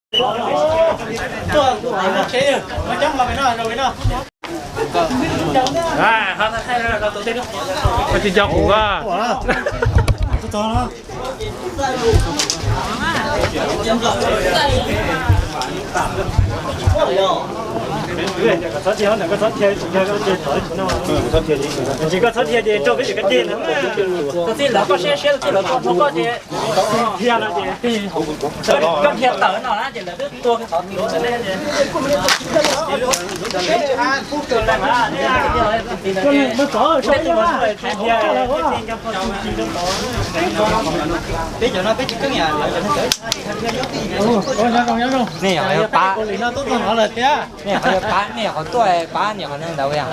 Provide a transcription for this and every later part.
Koj tsis nco kuv a? Tsis koj txhob dhia ces rau peb tsis koj dhia na. Koj txij lawv koj siab siab txij lawv koj rau koj ces dhia no ces koj dhia tawm no na ces lawv twb tua qhov twg. Peb cov no peb tsis keej yam lawv cov neeg tawv. Nej qhov yog pab, nej qhov yog pab, nej qhov tuaj pab, nej qhov neeg ntawd yog.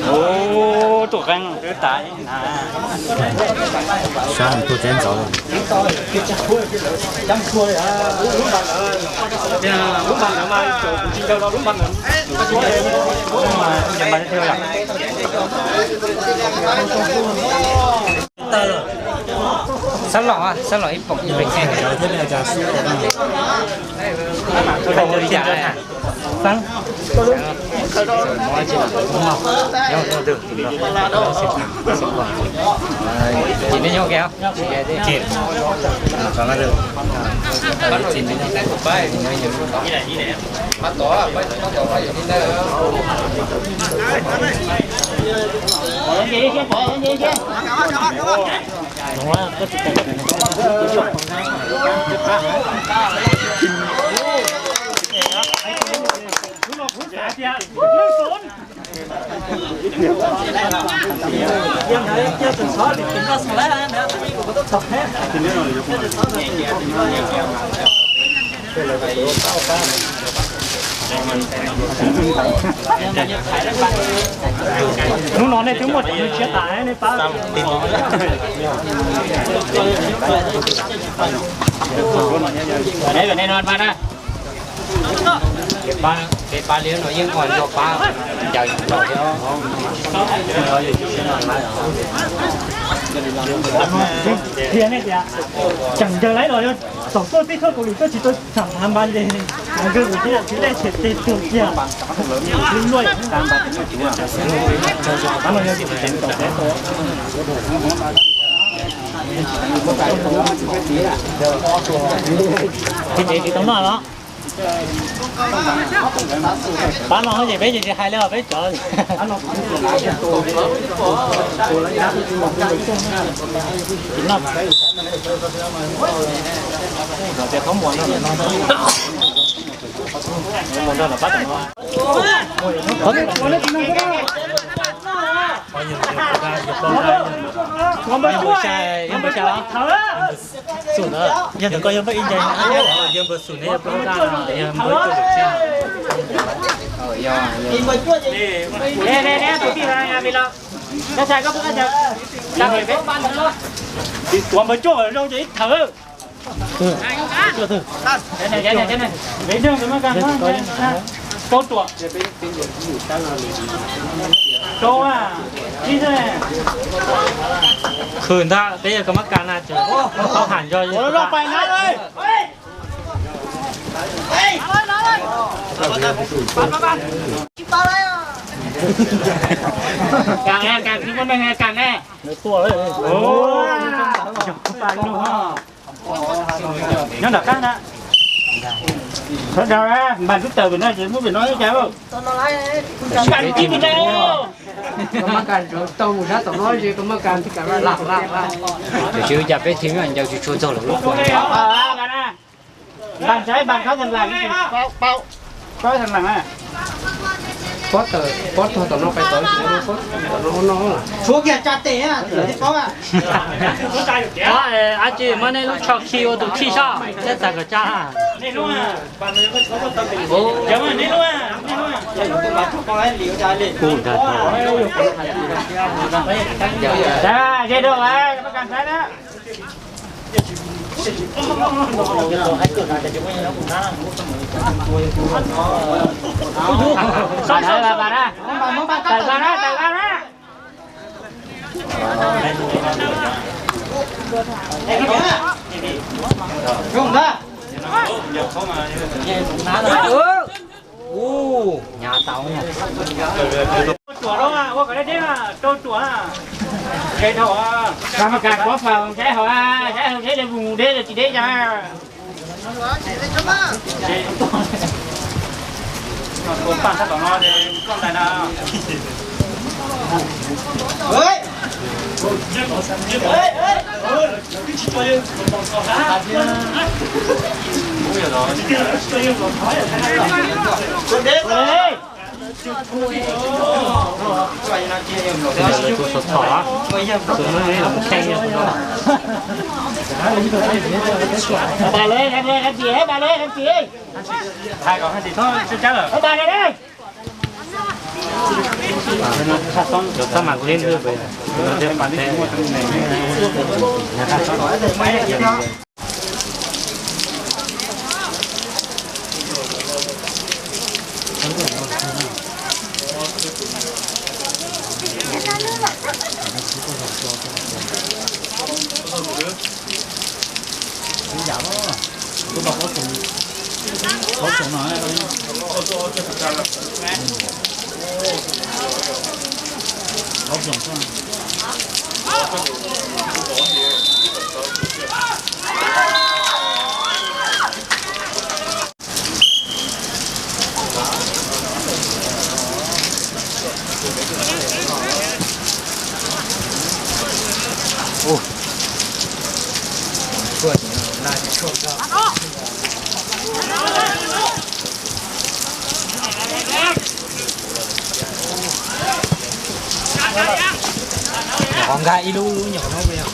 Ub, tus qeej twb tas na. Sab tuaj teb ntxov. Sab los, sab los ib pom. Hnub no nej twb muaj cov neeg tshiab tas nej pab. Kev pab li no yeej ua nrog pab ncaws nrog thiab. Qhia nej tias tseem ncaws laiv los yog thaum tuaj teb chaws Kaus Lim tuaj tsis tau tsham npav npav ces nkawd tus tib yam tsis dej tshem tes tuag kiag. Luaj. Tsis tau noj los? Pab no ces peb tsis hais li os peb cov. Yog ntawm koj yog npawb ib nce, yog npawb xum ne, yog npawb xum ne, yog npawb xum ne. Tus npawb cuaj zoo ces ib thawv. Rau tuaj. Rau a, ib. Khwv ntag, peb yog koj mab kas na, tau ham nco. Kas, kas, kas, kas ne. Nyob nram qab na. Sawv daws npaj lub taws pem no ces muab pem no ib cas. Tsis ua cas peb thib ncaws tsis tshua txog lawv lub kua. Npaj ntsaib npaj khaub thas las, khaub thas las na. Pob tawm, pob tog tom no pais tod, pob tog tom no no. Tshuav kiag tsa tes, paub. Ab tsi muab nej lub tsho khi ua tus khi soj thiab txav kom tsa. Rau ruam, ua kom deb deb, rau ruam. Kam mas kam kuv fam saib hauv, saib hauv deb li, vus deb li tsis deb cas. Tua paj sab tom no ces ploj ntais na. Tus sov txhom, tus no los mus kheej. Ba le, ba le, ba le, ba le. Cov xab mas kuv liab ntwg pem no thiab pas teb. Nyuam qhuav nkag ib lub lub nyuam qhuav no.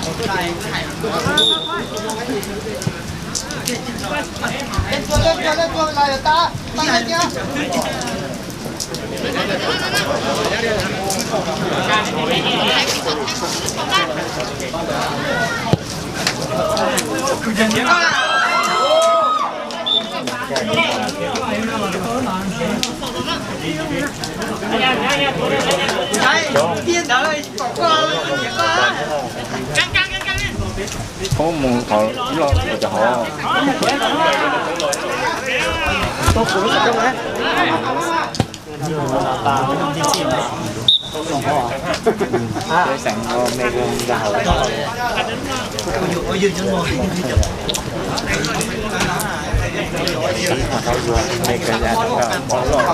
Ub, mus qhov loj cov hov. Peb xeem me nkag hauv. Ib qhov tau yuav me nkag hauv loj.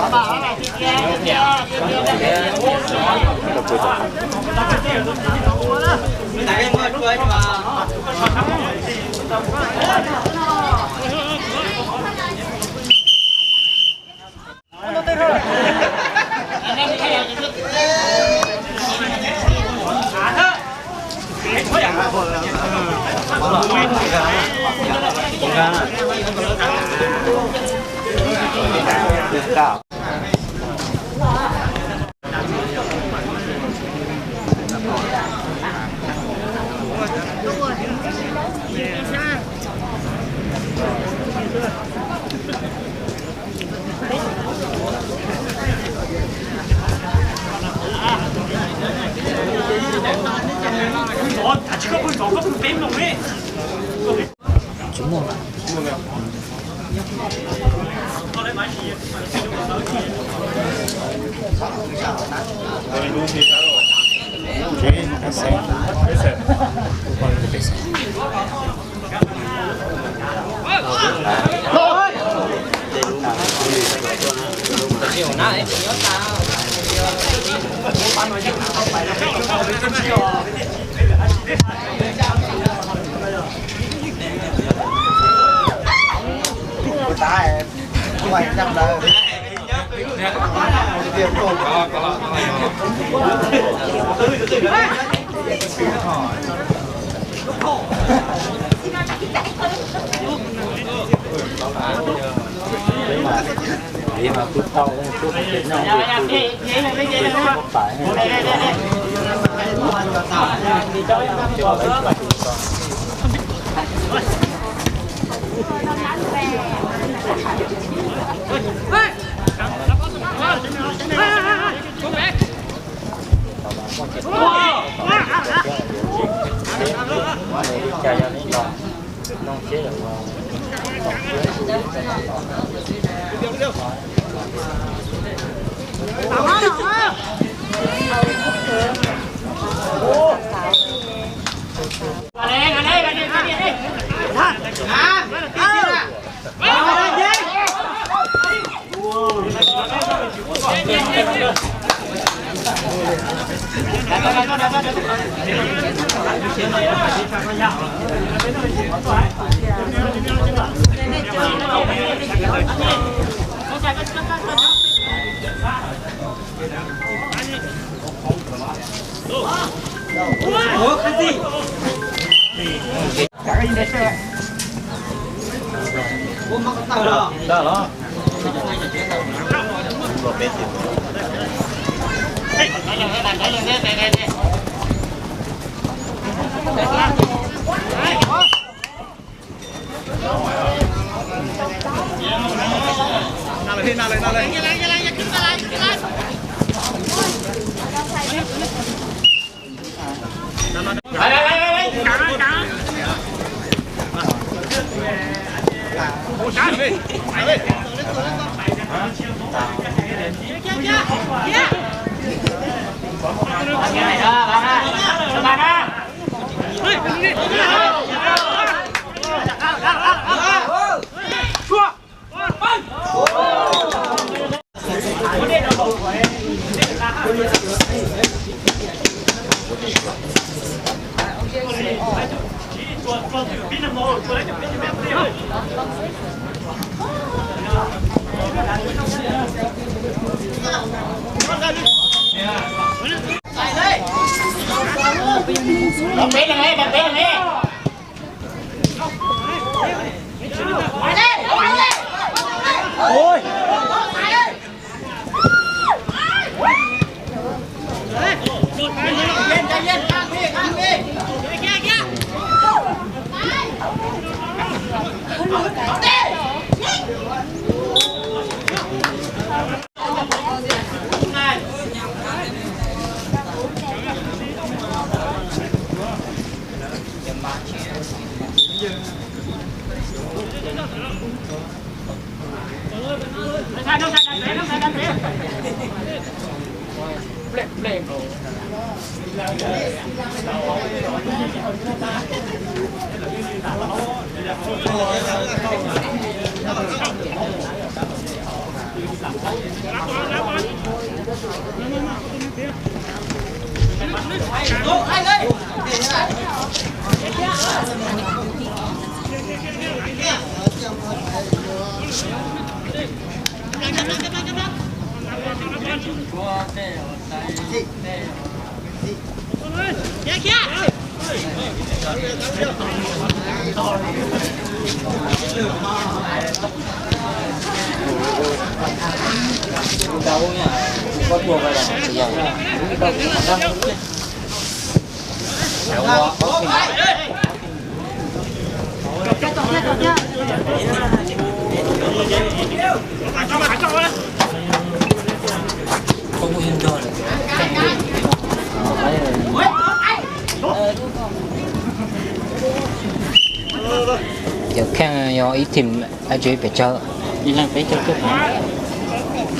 Cov kheej yog ib thim dab tsi pes tsawg? Ib leeg peb caug cuaj phav,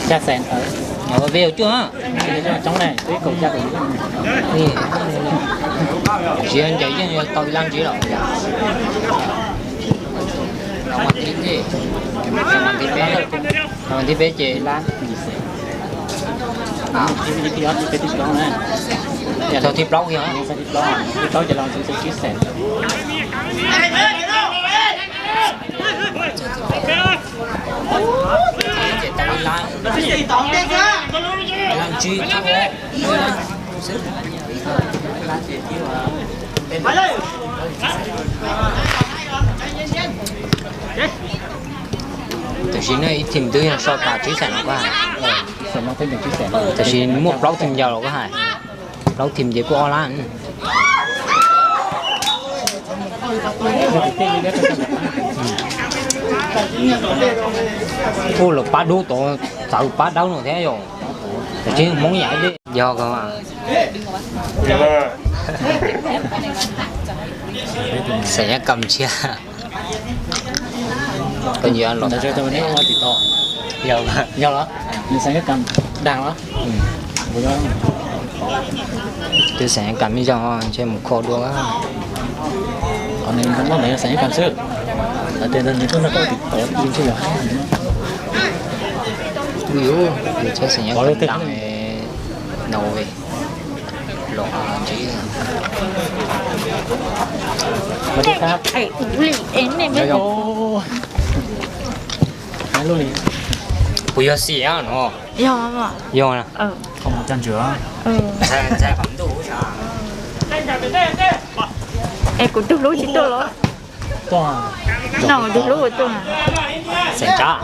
xya xees. Peb caug cuaj. Tsis yog ncaws yeej yog tau ib lab ntsib los. Thib peb ces thib plaub yog. Tam sim no ib thim twb yog so tas tsib xees los koj hais. Tam sim muaj plaub thim ncaws los koj hais. Plaub thim ces kuj ob lab. Ua los pab dub tod, txawv pab dawb no thiab yom. Tam sim Hmoob yam li yog ko. Xeem Nyab Kam tshiab. Koj nyiam los. Yog los. Twb Xeem Nyab Kam ib zaug ntshe mus kho dua. Ui yus, yus txhob Xeem Nyab Kam dam no los ntsib. Kuv yog Xi no. Yog na. Es kuv tus hlub tsis tuaj los? No, tus hlub ua tuaj. Xeem Tsab.